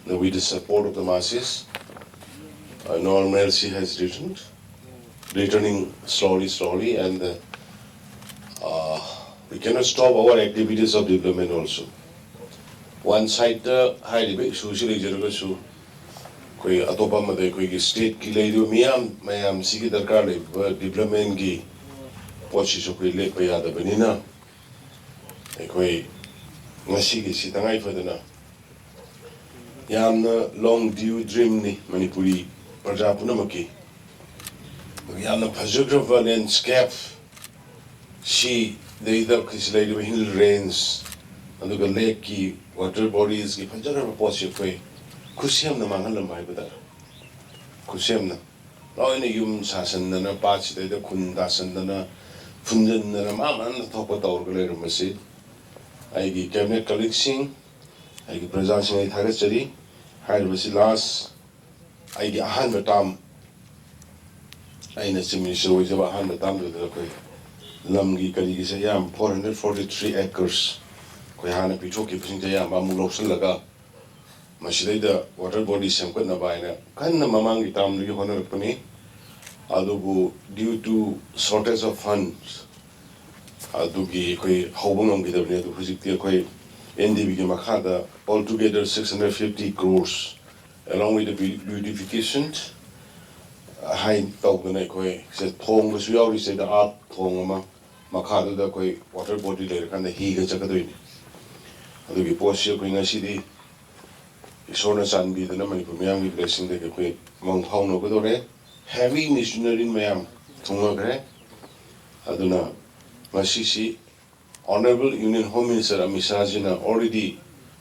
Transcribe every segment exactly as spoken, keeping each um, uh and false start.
With the support of the masses, uh, normalcy has returned, returning slowly, slowly, and uh, uh, we cannot stop our activities of development also. One side ꯍꯥꯏꯔꯤꯕ issue ꯁꯤ ꯂꯩꯖꯔꯒꯁꯨ, ꯑꯩꯈꯣꯏ ꯑꯇꯣꯞꯄ ꯑꯃꯗ ꯑꯩꯈꯣꯏꯒꯤ state ꯀꯤ ꯂꯩꯔꯤꯕ ꯃꯤꯌꯥꯝ ꯃꯌꯥꯝꯁꯤꯒꯤ ꯗꯔꯀꯥꯔ ꯂꯩꯕ development ꯀꯤ ꯄꯣꯠꯁꯤꯁꯨ ꯑꯩꯈꯣꯏ ꯂꯦꯞꯄ ꯌꯥꯗꯕꯅꯤꯅ, ꯑꯩꯈꯣꯏ ꯉꯁꯤꯒꯤꯁꯤ ꯇꯉꯥꯏ ꯐꯗꯅ ꯌꯥꯝꯅ long due dream ꯅꯤ ꯃꯅꯤꯄꯨꯔꯤ ꯄ꯭ꯔꯖꯥ ꯄꯨꯝꯅꯃꯛꯀꯤ꯫ ꯌꯥꯝꯅ ꯐꯖꯈ꯭ꯔꯕ landscape ꯁꯤꯗꯩꯗ ꯑꯩꯈꯣꯏꯁꯤ ꯂꯩꯔꯤꯕ hill range, ꯑꯗꯨꯒ lake ꯀꯤ water bodies ꯀꯤ ꯐꯖꯈ꯭ꯔꯕ ꯄꯣꯠꯁꯤ ꯑꯩꯈꯣꯏ ꯈꯨꯠꯁꯦꯝꯅ ꯃꯥꯡꯍꯜꯂꯝꯕ ꯍꯥꯏꯕ ꯇꯥꯔꯦ꯫ ꯈꯨꯠꯁꯦꯝꯅ ꯂꯣꯏꯅ ꯌꯨꯝ ꯁꯥꯁꯟꯗꯅ, ꯄꯥꯠꯁꯤꯗꯩꯗ ꯈꯨꯟ ꯇꯥꯁꯟꯗꯅ, ꯐꯨꯟꯖꯟꯗꯅ, ꯃꯥ ꯃꯥꯅ ꯊꯣꯛꯄ ꯇꯧꯔꯒ ꯂꯩꯔꯝꯕꯁꯤ ꯑꯩꯒꯤ cabinet colleague ꯁꯤꯡ, ꯑꯩꯒꯤ ꯄ꯭ꯔꯖꯥꯁꯤꯡ ꯑꯩ ꯊꯥꯒꯠꯆꯔꯤ꯫ ꯍꯥꯏꯔꯤꯕꯁꯤ last ꯑꯩꯒꯤ ꯑꯍꯥꯟꯕ term, ꯑꯩꯅ Chief Minister ꯑꯣꯏꯖꯕ ꯑꯍꯥꯟꯕ term ꯗꯨꯗ ꯑꯩꯈꯣꯏ ꯂꯝꯒꯤ ꯀꯔꯤꯒꯤꯁꯦ ꯑꯌꯥꯝꯕ four hundred forty three acres ꯑꯩꯈꯣꯏ ꯍꯥꯟꯅ ꯄꯤꯊꯣꯛꯈꯤꯕꯁꯤꯡꯁꯦ ꯑꯌꯥꯝꯕ ꯑꯃꯨꯛ ꯂꯧꯁꯤꯜꯂꯒ, ꯃꯁꯤꯗꯩꯗ water body ꯁꯦꯝꯒꯠꯅꯕ ꯍꯥꯏꯅ ꯀꯟꯅ ꯃꯃꯥꯡꯒꯤ term ꯗꯒꯤ ꯍꯣꯠꯅꯔꯛꯄꯅꯤ꯫ ꯑꯗꯨꯕꯨ due to shortage of funds, ꯑꯗꯨꯒꯤ ꯑꯩꯈꯣꯏ ꯍꯧꯕ ꯉꯝꯈꯤꯗꯕꯅꯤ꯫ ꯑꯗꯨ ꯍꯧꯖꯤꯛꯇꯤ ꯑꯩꯈꯣꯏ N D B ꯒꯤ ꯃꯈꯥꯗ altogether six hundred fifty crores, along with the beautification ꯍꯥꯏ ꯇꯧꯗꯅ ꯑꯩꯈꯣꯏ ꯁꯦ ꯊꯣꯡꯕꯁꯨ ꯌꯥꯎꯔꯤ꯫ ꯁꯤꯗ ꯑꯥꯔꯠ ꯊꯣꯡ ꯑꯃ, ꯃꯈꯥꯗꯨꯗ ꯑꯩꯈꯣꯏ water body ꯂꯩꯔꯀꯥꯟꯗ ꯍꯤꯒ ꯆꯠꯀꯗꯣꯏꯅꯤ꯫ ꯑꯗꯨꯒꯤ ꯄꯣꯠꯁꯤ ꯑꯩꯈꯣꯏ ꯉꯁꯤꯗꯤ ꯏꯁꯣꯔꯅ ꯆꯥꯟꯕꯤꯗꯅ ꯃꯅꯤꯄꯨꯔ ꯃꯤꯌꯥꯝꯒꯤ blessing ꯗꯒꯤ ꯑꯩꯈꯣꯏ ꯃꯪ ꯐꯥꯎꯅꯒꯗꯧꯔꯦ꯫ Heavy machinery ꯃꯌꯥꯝ ꯊꯨꯡꯉꯈ꯭ꯔꯦ꯫ ꯑꯗꯨꯅ ꯉꯁꯤꯁꯤ Honorable Union Home Minister Amit ꯁꯥꯍꯖꯤꯅ already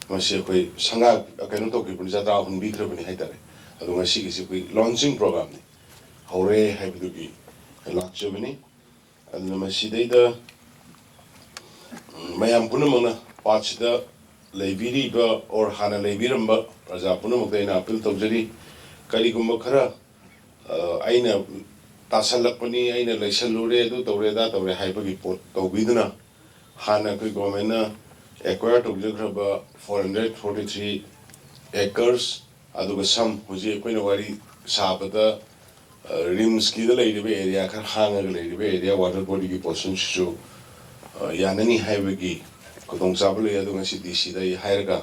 ꯃꯁꯤ ꯑꯩꯈꯣꯏ ꯁꯪꯒꯥ ꯀꯩꯅꯣ ꯇꯧꯈꯤꯕꯅꯤ, ꯖꯇ꯭ꯔꯥ ꯍꯨꯟꯕꯤꯈ꯭ꯔꯕꯅꯤ ꯍꯥꯏꯇꯥꯔꯦ꯫ ꯑꯗꯣ ꯉꯁꯤꯒꯤꯁꯤ ꯑꯩꯈꯣꯏ launching program ꯅꯤ, ꯍꯧꯔꯦ ꯍꯥꯏꯕꯗꯨꯒꯤ ꯂꯥꯛꯆꯕꯅꯤ꯫ ꯑꯗꯨꯅ ꯃꯁꯤꯗꯩꯗ ꯃꯌꯥꯝ ꯄꯨꯝꯅꯃꯛꯅ ꯄꯥꯠꯁꯤꯗ ꯂꯩꯕꯤꯔꯤꯕ or ꯍꯥꯟꯅ ꯂꯩꯕꯤꯔꯝꯕ ꯄ꯭ꯔꯖꯥ ꯄꯨꯝꯅꯃꯛꯇ ꯑꯩꯅ appeal ꯇꯧꯖꯔꯤ꯫ ꯀꯔꯤꯒꯨꯝꯕ ꯈꯔ ꯑ, ꯑꯩꯅ ꯇꯥꯁꯜꯂꯛꯄꯅꯤ, ꯑꯩꯅ ꯂꯩꯁꯜꯂꯨꯔꯦ, ꯑꯗꯨ ꯇꯧꯔꯦ, ꯑꯗꯥ ꯇꯧꯔꯦ ꯍꯥꯏꯕꯒꯤ ꯄꯣꯠ ꯇꯧꯕꯤꯗꯨꯅ, ꯍꯥꯟꯅ ꯑꯩꯈꯣꯏ government ꯅ acquire ꯇꯧꯖꯈ꯭ꯔꯕ four hundred forty three acres ꯑꯗꯨꯒ ꯁꯝ, ꯍꯧꯖꯤꯛ ꯑꯩꯈꯣꯏꯅ ꯋꯥꯔꯤ ꯁꯥꯕꯗ, ꯑ, ꯔꯤꯝꯁꯀꯤꯗ ꯂꯩꯔꯤꯕ ꯑꯦꯔꯤꯌꯥ, ꯈꯔ ꯍꯥꯡꯉꯒ ꯂꯩꯔꯤꯕ ꯑꯦꯔꯤꯌꯥ, ꯋꯥꯇꯔ ꯕꯣꯗꯤꯒꯤ ꯄꯣꯔꯁꯟꯁꯤꯁꯨ, ꯑ, ꯌꯥꯅꯅꯤ ꯍꯥꯏꯕꯒꯤ ꯈꯨꯗꯣꯡꯆꯥꯕ ꯂꯩ꯫ ꯑꯗꯨ ꯉꯁꯤ ꯗꯤ ꯁꯤꯗ ꯑꯩ ꯍꯥꯏꯔꯒ,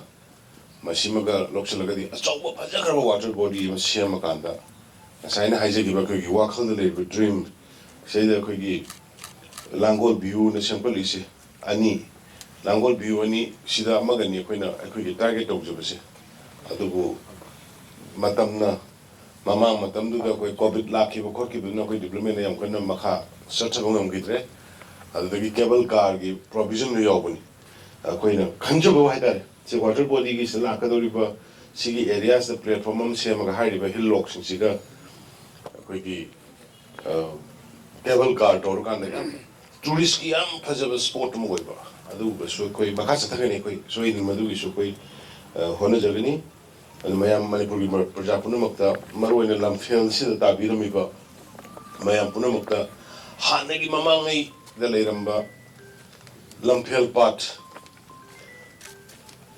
ꯃꯁꯤꯃꯒ ꯂꯧꯁꯤꯜꯂꯒꯗꯤ ꯑꯆꯧꯕ ꯐꯖꯈ꯭ꯔꯕ ꯋꯥꯇꯔ ꯕꯣꯗꯤ ꯑꯃ ꯁꯦꯝꯃꯀꯥꯟꯗ, ꯉꯁꯥꯏꯅ ꯍꯥꯏꯖꯈꯤꯕ ꯑꯩꯈꯣꯏꯒꯤ ꯋꯥꯈꯜꯗ ꯂꯩꯔꯤꯕ ꯗ꯭ꯔꯤꯝ, ꯁꯤꯗꯩꯗ ꯑꯩꯈꯣꯏꯒꯤ ꯂꯥꯡꯒꯣꯜ ꯚ꯭ꯌꯨꯅ ꯁꯦꯝꯒꯠꯂꯤꯁꯦ ꯑꯅꯤ, ꯂꯥꯡꯒꯣꯜ ꯚ꯭ꯌꯨ ꯑꯅꯤ, ꯁꯤꯗ ꯑꯃꯒꯅꯤ ꯑꯩꯈꯣꯏꯅ, ꯑꯩꯈꯣꯏꯒꯤ ꯇꯥꯔꯒꯦꯠ ꯇꯧꯖꯕꯁꯦ꯫ ꯑꯗꯨꯕꯨ ꯃꯇꯝꯅ, ꯃꯃꯥꯡ ꯃꯇꯝꯗꯨꯗ ꯑꯩꯈꯣꯏ ꯀꯣꯚꯤꯗ ꯂꯥꯛꯈꯤꯕ ꯈꯣꯠꯈꯤꯕꯗꯨꯅ ꯑꯩꯈꯣꯏ ꯗꯤꯕ꯭ꯂꯞꯃꯦꯟꯗ ꯌꯥꯝ ꯀꯟꯅ ꯃꯈꯥ ꯆꯠꯊꯕ ꯉꯝꯈꯤꯗ꯭ꯔꯦ꯫ ꯑꯗꯨꯗꯒꯤ ꯀꯦꯕꯜ ꯀꯥꯔꯒꯤ ꯄ꯭ꯔꯣꯚꯤꯖꯟꯗꯨ ꯌꯥꯎꯕꯅꯤ꯫ ꯑꯩꯈꯣꯏꯅ ꯈꯟꯖꯕ ꯍꯥꯏꯇꯥꯔꯦ, ꯁꯤ ꯋꯥꯇꯔ ꯕꯣꯗꯤꯒꯤꯁꯤꯗ ꯂꯥꯛꯀꯗꯧꯔꯤꯕ ꯁꯤꯒꯤ ꯑꯦꯔꯤꯌꯥꯁꯤꯗ ꯄ꯭ꯂꯦꯠꯐꯣꯝ ꯑꯃ ꯁꯦꯝꯃꯒ ꯍꯥꯏꯔꯤꯕ ꯍꯤꯜ ꯂꯣꯛꯁꯤꯡꯁꯤꯒ ꯑꯩꯈꯣꯏꯒꯤ, ꯑ, ꯀꯦꯕꯜ ꯀꯥꯔ ꯇꯧꯔꯀꯥꯟꯗ ꯌꯥꯝ ꯇꯨꯔꯤꯁꯀꯤ ꯌꯥꯝ ꯐꯖꯕ ꯁ꯭ꯄꯣꯠ ꯑꯃ ꯑꯣꯏꯕ, ꯑꯗꯨꯒꯨꯝꯕꯁꯨ ꯑꯩꯈꯣꯏ ꯃꯈꯥ ꯆꯠꯊꯒꯅꯤ꯫ ꯑꯩꯈꯣꯏ ꯁꯣꯏꯗꯅ ꯃꯗꯨꯒꯤꯁꯨ ꯑꯩꯈꯣꯏ, ꯑ, ꯍꯣꯠꯅꯖꯒꯅꯤ꯫ ꯑꯗꯨ ꯃꯌꯥꯝ ꯃꯅꯤꯄꯨꯔꯒꯤ ꯃ-, ꯄ꯭ꯔꯖꯥ ꯄꯨꯝꯅꯃꯛꯇ, ꯃꯔꯨꯑꯣꯏꯅ ꯂꯝꯐꯦꯜꯁꯤꯗ ꯇꯥꯕꯤꯔꯝꯃꯤꯕ ꯃꯌꯥꯝ ꯄꯨꯝꯅꯃꯛꯇ, ꯍꯥꯟꯅꯒꯤ ꯃꯃꯥꯡꯉꯩꯗ ꯂꯩꯔꯝꯕ ꯂꯝꯐꯦꯜ ꯄꯥꯠ,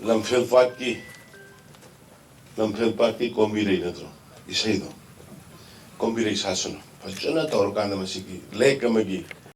ꯂꯝꯐꯦꯜ ꯄꯥꯠꯀꯤ, ꯂꯝꯐꯦꯜ ꯄꯥꯠꯀꯤ ꯀꯣꯝꯕꯤꯔꯩ ꯅꯠꯇ꯭ꯔꯣ ꯏꯁꯩꯗꯣ? ꯀꯣꯝꯕꯤꯔꯩ ꯁꯥꯁꯅꯨ꯫ ꯐꯖꯅ ꯇꯧꯔꯀꯥꯟꯗ ꯃꯁꯤꯒꯤ ꯂꯦꯛ ꯑꯃꯒꯤ